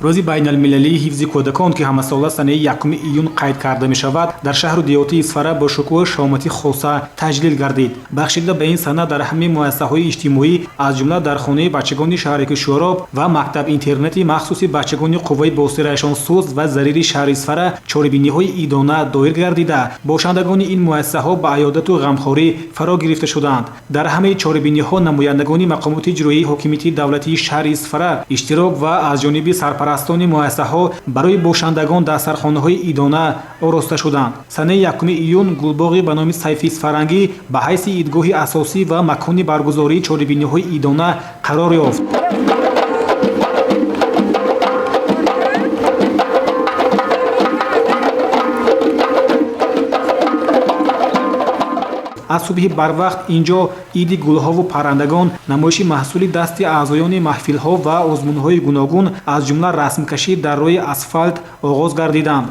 Рӯзи байналмилалии ҳифзи кӯдакон, ки ҳамасола санаи 1 июн қайд карда мешавад, дар шаҳру деҳоти Исфара бо шукӯҳу шаҳомати хоса таҷлил гардид. Бахшида ба ин сана дар ҳамаи муассисаҳои иҷтимоӣ, аз ҷумла дар хонаи бачагони шаҳраки Шӯроб ва мактаб-интернати махсуси бачагони қувваи босираашон суст ва зарири шаҳри Исфара чорабиниҳои идона доир гардида, бошандагони ин муассисаҳо ба аёдату ғамхорӣ фаро гирифта шуданд. Дар ҳамаи чорабиниҳо намояндагони мақомоти иҷроии ҳокимияти давлатии шаҳри Исфара иштирок ва аз ҷониби сарпарастони муассисаҳо барои бошандагон дастархонаҳои идона ороста шуданд. Санаи 1 июн гулбоғи ба номи Сайфи Исфарангӣ ба ҳайси идгоҳи асосӣ ва макони баргузории чорабиниҳои идона қарор ёфт. Аз субҳи барвақт инҷо иди гулҳову паррандагон, намоиши маҳсули дасти аъзоёни маҳфилҳо ва озмунҳои гуногун, аз ҷумла расмкашӣ дар рӯи асфалт оғоз гардиданд.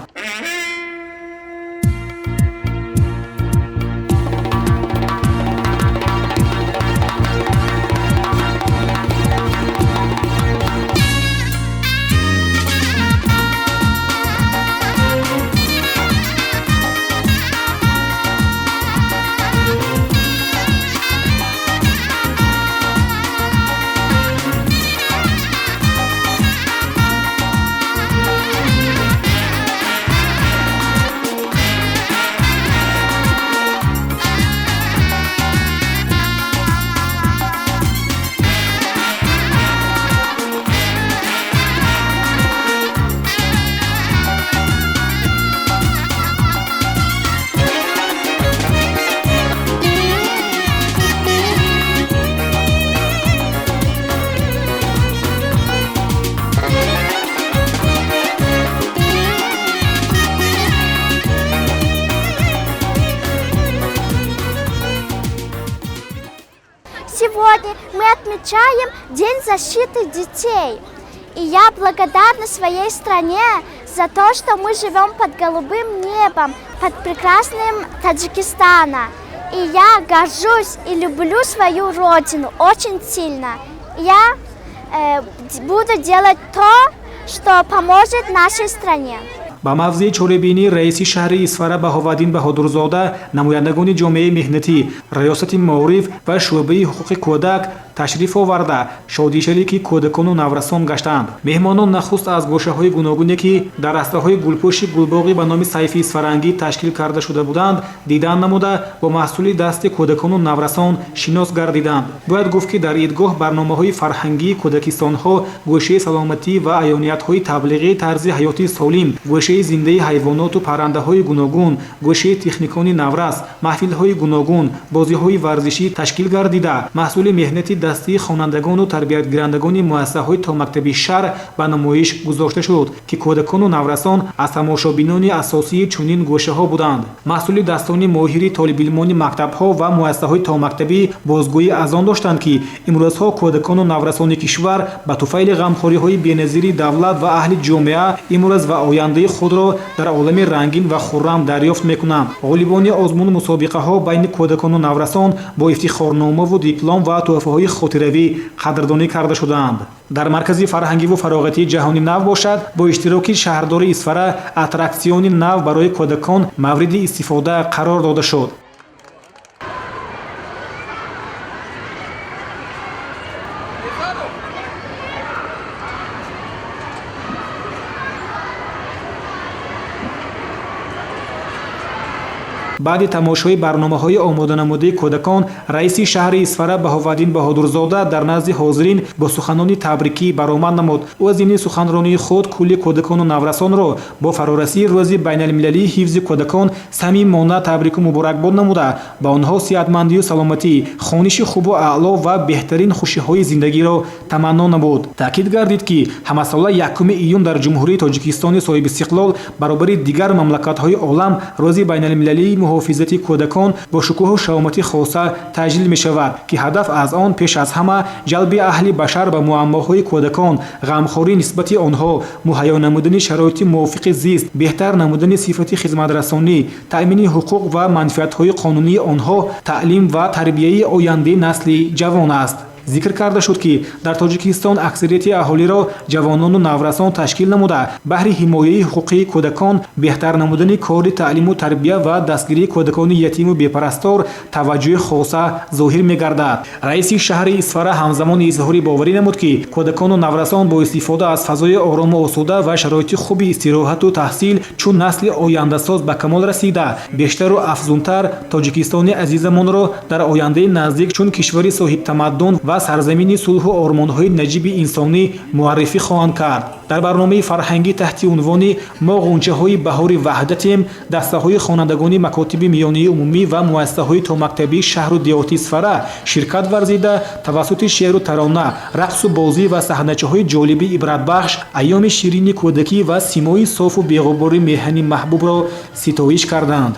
Сегодня мы отмечаем День защиты детей. И я благодарна своей стране за то, что мы живем под голубым небом, под прекрасным Таджикистаном. И я горжусь и люблю свою родину очень сильно. Я буду делать то, что поможет нашей стране. Ба мавзеи чорабинӣ раиси шаҳри Исфара Баҳоваддин Баҳодурзода, намояндагони ҷомеаи меҳнатӣ, раёсати маориф ва шӯъбаи ҳуқуқи кӯдак ташриф оварда, шодишарики кӯдакону наврасон гаштанд. Меҳмонон нахуст аз гӯшаҳои гуногуне, ки дар растаҳои гулпӯши гулбоғи ба номи Сайфи Исфарангӣ ташкил карда шуда буданд, дидан намуда, бо маҳсули дасти кӯдакону наврасон шинос гардиданд. Бояд гуфт, ки дар идгоҳ барномаҳои фарҳангии кӯдакистонҳо, гӯшаи саломатӣ ва аёниятҳои таблиғии тарзи ҳаёти солим, гӯшаи зиндаи ҳайвоноту паррандаҳои гуногун, гӯшаи техникони наврас, маҳфилҳои гуногун, бозиҳои варзишӣ ташкил гардида, маҳсули меҳнати дастии хонандагону тарбиятгирандагони муассисаҳои томактабии шаҳр ба намоиш гузошта шуд, ки кӯдакону наврасон аз тамошобинони асосии чунин гӯшаҳо буданд. Маҳсули дастони моҳири толибилмони мактабҳо ва муассисаҳои томактабӣ бозгӯӣ аз он доштанд, ки имрӯзҳо кӯдакону наврасони кишвар ба туфайли ғамхориҳои беназири давлат ва аҳли ҷомеа имрӯз ва ояндаи худро дар олами рангин ва хуррам дарёфт мекунанд. Ғолибони озмуну мусобиқаҳо байни кӯдакону наврасон бо ифтихорномаву диплом ва тӯҳфаҳои хотиравӣ қадрдонӣ карда шудаанд. Дар маркази фарҳангиву фароғатии Ҷаҳони Нав бошад, бо иштироки шаҳрдори Исфара аттраксиони нав барои кӯдакон мавриди истифода қарор дода шуд. Баъди тамошои барномаҳои омоданамудаи кӯдакон, раиси шаҳри Исфара Баҳоваддин Баҳодурзода дар назди ҳозирин бо суханони табрикӣ баромад намуд. Ӯ зимни суханронии худ кулли кӯдакону наврасонро бо фарорасии Рӯзи байналмилалии ҳифзи кӯдакон самимона табрику муборакбод намуда, ба онҳо сиҳатмандию саломатӣ, хониши хубу аъло ва беҳтарин хушиҳои зиндагиро таманно намуд. Таъкид гардид, ки ҳамасола 1 июн дар Ҷумҳурии Тоҷикистони соҳибистиқлол баробари дигар мамлакатҳои олам Рӯзи байналмилалии муҳофизати кӯдакон бо шукӯҳу шаҳомати хоса таҷлил мешавад, ки ҳадаф аз он пеш аз ҳама ҷалби аҳли башар ба муаммоҳои кӯдакон, ғамхорӣ нисбати онҳо, муҳайё намудани шароити мувофиқи зист, беҳтар намудани сифати хизматрасонӣ, таъмини ҳуқуқ ва манфиатҳои қонунии онҳо, таълим ва тарбияи ояндаи насли ҷавон аст. Зикр карда шуд, ки дар Тоҷикистон аксарияти аҳолиро ҷавонону наврасон ташкил намуда, баҳри ҳимояи ҳуқуқии кӯдакон, беҳтар намудани кори таълиму тарбия ва дастгирии кӯдакони ятиму бепарастор таваҷҷӯҳи хоса зоҳир мегардад. Раиси шаҳри Исфара ҳамзамон изҳори боварӣ намуд, ки кӯдакону наврасон бо истифода аз фазои орому осуда ва шароити хуби истироҳату таҳсил, чун насли ояндасоз ба камол расида, бештару афзунтар Тоҷикистони азизамонро дар ояндаи наздик чун кишвари соҳибтамаддун ва сарзамини сулҳу ормонҳои наҷиби инсонӣ муаррифӣ хоҳанд кард. Дар барномаи фарҳангӣ таҳти унвони «Мо ғунчаҳои баҳори ваҳдатем» дастаҳои хонандагони макотиби миёнаи умумӣ ва муассисаҳои томактабии шаҳру деҳоти Исфара ширкат варзида, тавассути шеъру тарона, рақсу бозӣ ва саҳначаҳои ҷолиби ибратбахш айёми ширини кӯдакӣ ва симои софу беғубори меҳани маҳбубро ситоиш карданд.